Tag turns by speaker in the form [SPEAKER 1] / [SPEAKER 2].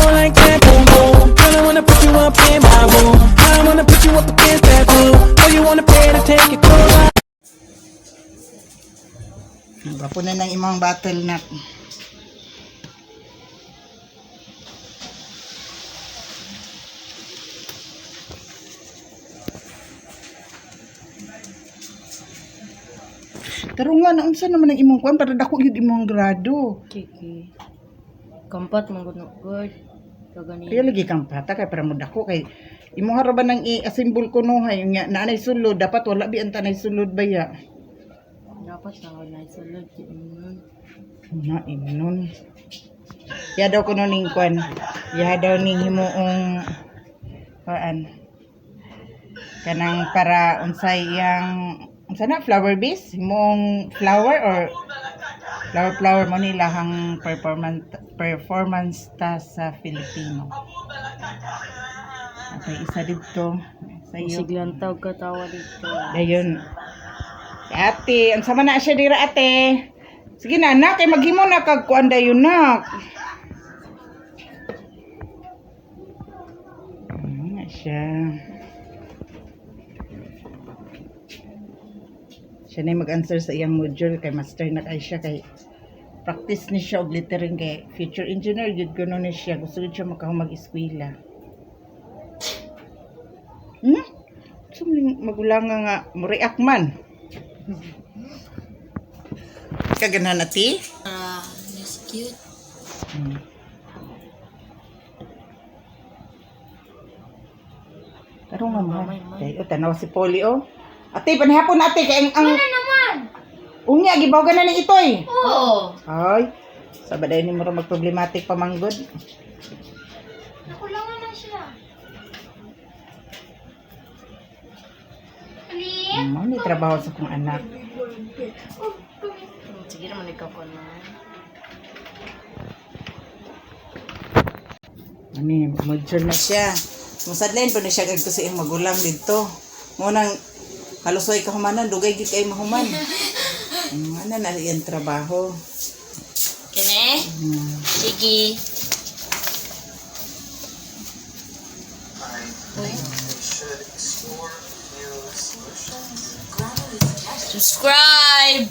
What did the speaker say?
[SPEAKER 1] Like that boom boom. Girl, I wanna put you up in my room. I wanna put you up against that wall. Oh, you wanna pay to take it cool.
[SPEAKER 2] Gwapo na ng imong battle na. Pero nga, naunsa naman ang imong kuan para dako gyud imong grado.
[SPEAKER 3] Kiki. Kampat man gud no good. Kagani.
[SPEAKER 2] Kaya lagi kang pata kay para mo dako kay imong ra ba nang i-assemble ko no hay nga naanay sulod dapat wala bi ang tanay sulod ba ya.
[SPEAKER 3] Dapat na ako na sulod.
[SPEAKER 2] Na imnon. Ya daw kuno ning kuan. Ya daw ning himuong kuan. Kanang para unsay iyang unsa na flower base himuong flower or flower flower mo nila hang performance performance ta sa Filipino. Okay, isa dito. Sa iyo.
[SPEAKER 3] Siglantaw ka tawa dito.
[SPEAKER 2] Dayon. Si ate, unsa man na siya dira ate? Sige na nak, kay maghimo na kag kuan dayon nak. Ano na siya? Siya na yung mag-answer sa iyang module kay master na kay siya kay practice ni siya og lettering kay future engineer gyud kuno ni siya gusto gyud siya makahumag eskwela. So, magulang nga nga, mo-react man. Kaganahan na ti?
[SPEAKER 3] Ah, it's cute.
[SPEAKER 2] Pero nga man. Kay, oh, tanaw si Polly, oh. Ate, panihapon ate, kay ang
[SPEAKER 3] Naman.
[SPEAKER 2] Unya, gibaw na ni itoy.
[SPEAKER 3] Oo.
[SPEAKER 2] Ay, sa baday ni mo ra magproblematic pamanggod.
[SPEAKER 3] Nakulangan na siya. Ali.
[SPEAKER 2] Mo ni trabaho sa kong anak.
[SPEAKER 3] Sige naman ikaw ko na.
[SPEAKER 2] Ani, module na siya. Musadlain po na siya kadto sa iyang magulang didto. Mo nang halos way kahumanan, dugay gid kay mahuman. Ano na iyang trabaho.
[SPEAKER 3] Kene? Sige. Subscribe!